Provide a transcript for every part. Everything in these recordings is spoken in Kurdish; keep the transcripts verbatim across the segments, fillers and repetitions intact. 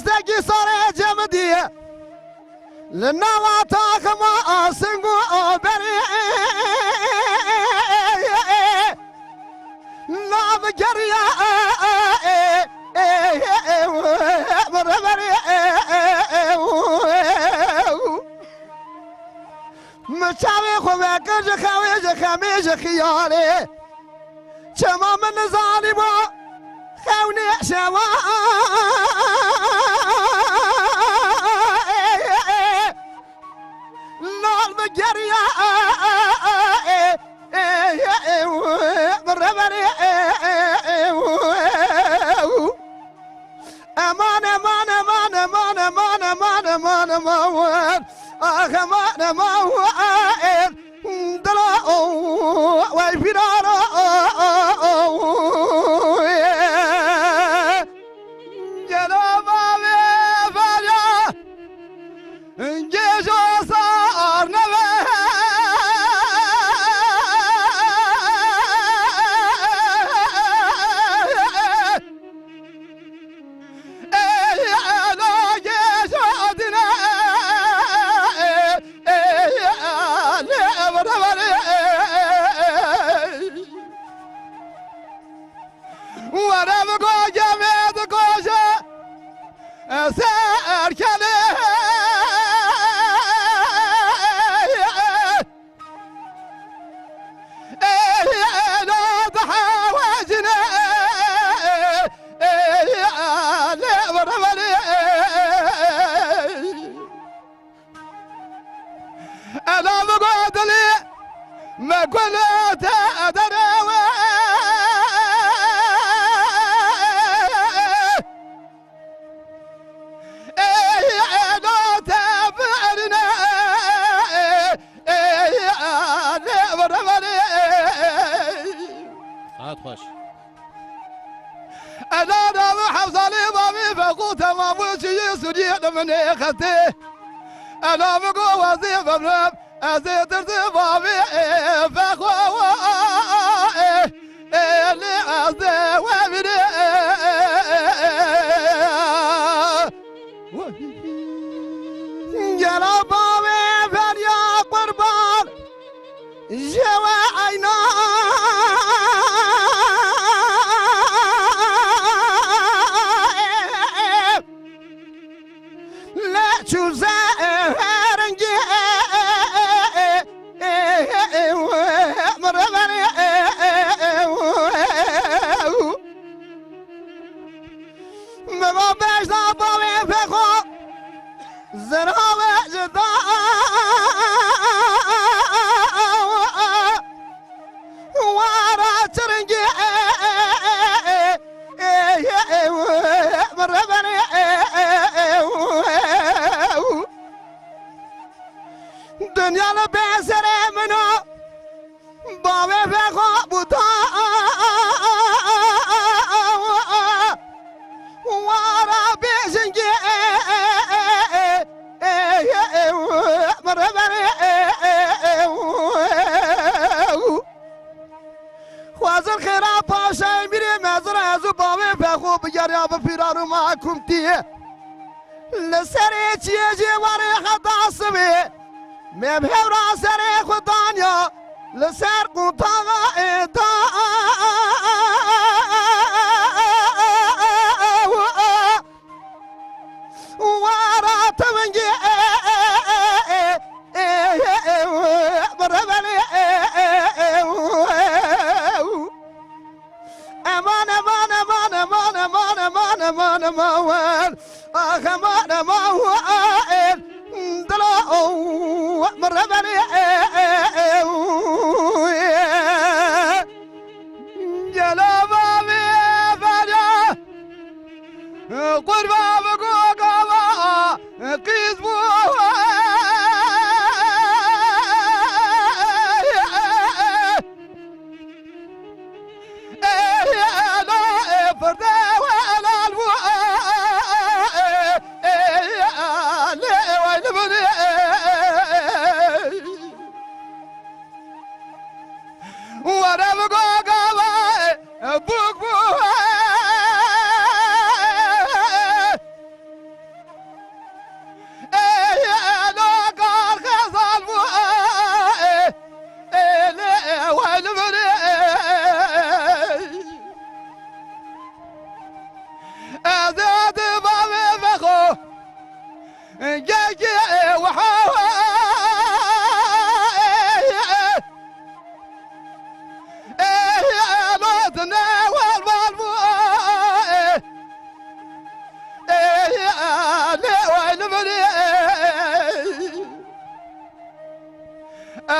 kestekî sarê cem diye. Li nava taxima sing û berê nav geriya. Min çavê xwe vekir ji xewê, ji xemê, ji xiyalê. Çima min nizanîbû xewnê şewa nal bi geriya. Bi reverê Xemane ma û êr dila o wey firara o. Gelo bavê ferya gêjo sar nebe. Ey elo gêjo dine. Ey elo beraber. Were bi gogê me dikoşe serkelê. Ey elo dihewecine. Ey elo beraber. Ela bi godilî me gule te derewe. Ey ela te birine. Ey ela beraber. Saet xweş. Ela navê Hevzalê bavê Fexo temam û çiyê Sûriyê li min ê xetê. Ela min go wezê bimrim, ez ê tirsê bavê Fexo. Ê, ê, lê ez ê we bîrê. Gela bavê ferya qurban. Jewe eyna. Le çûze herengê. Me va beş da bavê Fexo. Zerave ji da wara çiringê. Dinya li bê serê min o. Bavê Fexo bû da wara bêjingê. Xwezir xêra paşayê mîrê mezin ez û bavê Fexo bigeriya bi pîrar û makumtiyê. Li serê çiyê jê warê heta sibê. Me bi hewra serê xwe daniya li ser quntaxa êda. Wara tevingê. Eman, eman, eman. Ax, eman, eman, eman, dila o, min reberê. Gela bavê ferya, qurba bi gogava, qîz bû. Ey, ela, ey, perde we elal bû, ey, ey, ey, lê, ey, vay li min, ey, ey. Were bi goga we, ey, bûk bû, ey. Ey, elo, kar xezal bû, ey, ey, lê, ey, wey li vir, ey. Ez ê di bavê vexo, gel ki, ey, wiha, ey, ey. Ey, elo, dine, wal, wal, wal, ey. Ey, lê, wey, li vir, ey.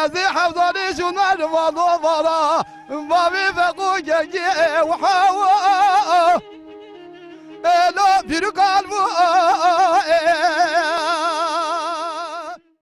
Ez ê hevzanê jûner valo vara, bavê veqo gengê, ey, wiha, ey. Elo, pîrikal bû,